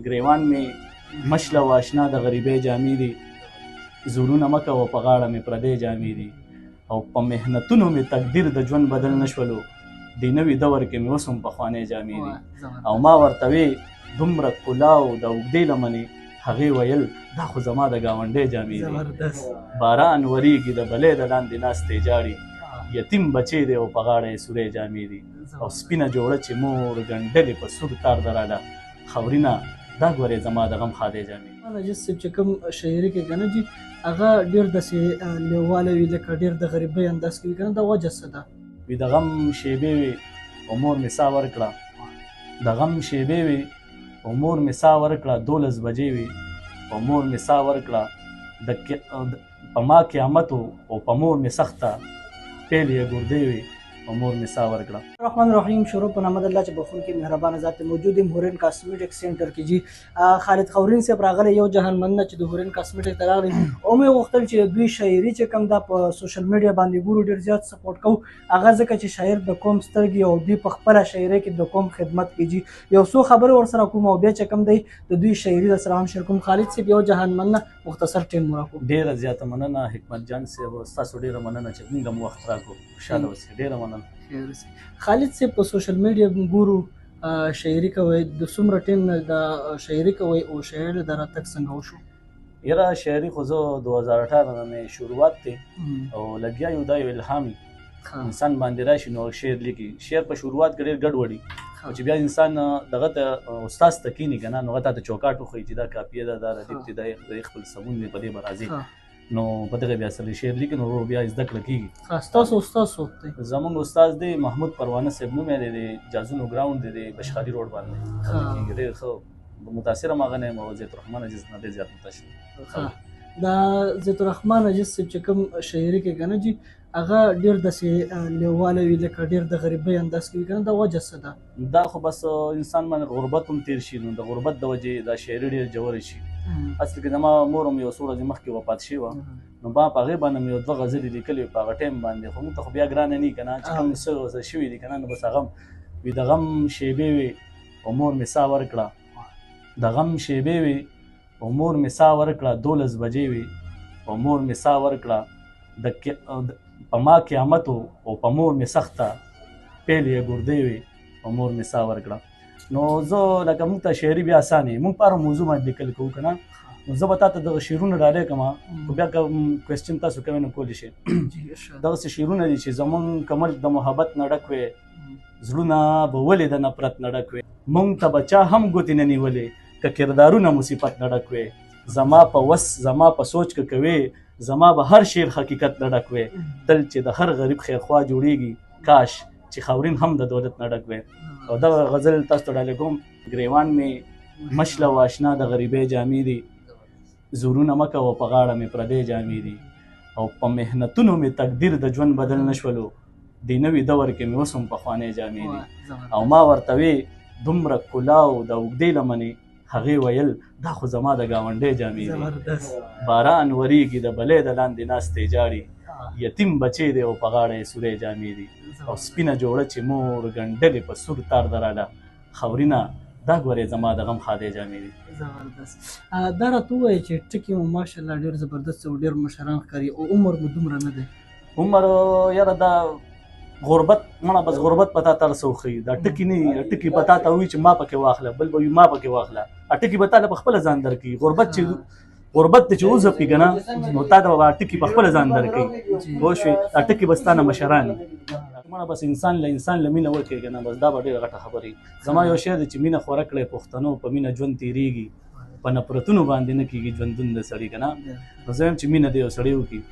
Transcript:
ګریوان مې مشله او اشنا د غریبۍ جامې دي، زورونه مه کوه په غاړه مې پردۍ جامې دي، او په محنتونو مې تقدیر د ژوند بدل نه شولو، دې نوي دور کې مې اوس هم پخوانۍ جامې دي. او ما ورته وی دومره کلاو د اوږدې لمنې، هغې ویل دا خو زما د ګاونډۍ جامې دي. باران وریږي د بلې د لاندې ناستې جاړي، یتیم بچی دی او په غاړه یې سورې جامې دي، او سپینه جوړه چې مور ګنډلې په سور تار دراله، خاورینه دا ګورې زما د غم ښادې جامې. عاجز صاحب چې کوم شاعري کې کنه جی، هغه ډېر داسې لیواله وي، لکه ډېر د غریبۍ انداز کوي کنه، دا وجه څه ده؟ وي د غم شېبې وي او مور مې ساه ورکړه، د غم شېبې وي او مور مې ساه ورکړه، 12 بجې وي او مور مې ساه ورکړه، د په ما قیامت او په مور مې سخته پیل یې ګردې وي او مور مې ساه ورکړه. الرحمن الرحیم، شروع په نامه د الله چې بخښونکی مهربان ذات. موجود یم هورین کاسمیټک سنټر کې جی، خالد خورین صاحب راغلی. یو جهان مننه چې د هورین کاسمیټک ته راغلی او مې غوښتل چې دوی شاعري چې کوم دا په سوشل میډیا باندې ګورو، ډېر زیات سپورټ کوو هغه، ځکه چې شاعر د قوم سترګې او دوی په خپله شاعرۍ کې د قوم خدمت کوي جی. یو څو خبرې ورسره کوم او بیا چې کوم دی د دوی شاعري در سره هم شیر کوم. خالد صاحب یو جهان مننه، مختصر ټیم مو راکړو. ډېره زیاته مننه حکمت جان صاحب، ستاسو ډېره مننه چې موږ مو وخت راکړو. خوشحاله اوسئ، ډېره مننه. خالد صاحب په سوشل میډیا ګورو شاعري کوي، د څومره ټیم نه د شاعري کوي او شاعري د راتګ څنګه وشو؟ یاره شاعري خو زه 2018 نه مې شروعات دی او لګیا یو، دا یو الهامي انسان باندې راشي نو شعر لیکي. شعر په شروعات کې ډېر ګډ وډي، او چې بیا انسان دغه ته استاد ته کینی که نه، نو هغه ته چوکاټ وښیي چې دا کاپیه ده، دا ردیف دی، دا خپل سمون دی، په دې به راځي، نو په دغه بیا سره شعر لیکي، نو بیا زده کړه کېږي. ستاسو استاد څوک دی؟ زمونږ استاد دی محمود پروانه صاحب نوم یې دی، د جازونو ګراوند دی، د بشخالي روډ باندې کېږي. ډېر ښه متاثر هم هغه نه یم او زیت الرحمن عزیز نه ډېر زیات متاثر. دا زیت الرحمن عزیز صاحب چې کوم شاعري کې کنه جی، هغه ډېر داسې لیواله وي، لکه ډېر د غریبۍ انداز کوي کنه، دا وجه څه ده؟ دا خو بس انسان باندې غربت هم تېر شي، نو د غربت د وجې دا شاعري ډېر ژوره شي. اصل کې زما مور هم یو څو ورځې مخکې وفات شوې وه، نو ما په هغې باندې مې یو دوه غزلې لیکلې په هغه ټایم باندې، خو موږ ته خو بیا ګرانه نه که نه چې کوم څه ورسره شوي دي که نه، نو بس هغه وي د غم شېبې وي او مور مې ساه ورکړه، د غم شېبې وي او مور مې ساه ورکړه، 12 بجې وي او مور مې ساه ورکړه، د په ما قیامت او په مور مې سخته پیل یې ګردې وي او مور مې ساه ورکړه. نو زه لکه موږ ته شاعري بیا اسانه، موږ په هره موضوع باندې لیکل کوو که نه، نو زه به تا ته دغه شعرونه ډالۍ کړم، خو بیا که کوېسچن تاسو کوئ نو کولی شئ. دغسې شعرونه دي چې زمونږ که ملک د محبت نه ډک وی، زړونه به ولې د نفرت نه ډک وی، مونږ ته به چا هم ګوتې نه نیولې که کردارونه مو صفت نه ډک وی، زما په وس زما په سوچ که کوې، زما به هر شعر حقیقت نه ډک وی، تل چې د هر غریب خیرخوا جوړیږي، کاش چې خاورین هم د دولت نه ډک وی. او دغه غزل تاسو ته ډالۍ کوم. ګریوان مې مشله او اشنا د غریبۍ جامې دي، زورونه مه کوه په غاړه مې پردۍ جامې دي، او په محنتونو مې تقدیر د ژوند بدل نه شولو، دې نوي دور کې مې اوس هم پخوانۍ جامې دي. او ما ورته وی دومره کلاو د اوږدې لمنې، هغې ویل دا خو زما د ګاونډۍ جامې دي. باران وریږي د بلې د لاندې ناستې جاړي، یتیم بچی دی او په غاړه یې سورې جامې دي، او سپینه جوړه چې مور ګنډلې په سور تار دراله، خاورینه دا ګورې زما د غم ښادۍ جامې دي. زبردست. دا راته ووایه چې ټکي مو ماشاءالله ډېر زبردست او ډېر مشران ښکاري، او عمر مو دومره نه دی؟ عمر یاره دا غربت مړه، بس غربت په تا تر څه وښیي، دا ټکي نه، ټکي په تا ته وایي چې ما پکې واخله، بل به وي ما پکې واخله، ټکي به تا له په خپله ځان درکوي. غربت چې غربت ته چې وځپي که نه، نو تا ته به ټکي په خپله ځان درکوي، پوه شوې؟ دا ټکي به ستا نه مشران وي. مړه بس انسان له انسان له مینه ورکوي که نه، بس دا به ډېره غټه خبره وي. زما یو شعر دی چې مینه خوره کړئ پښتنو، په مینه ژوند تېرېږي، په نفرتونو باندې نه کېږي ژوندون د سړي که نه. نو زه وایم چې مینه د یو سړي وکړي.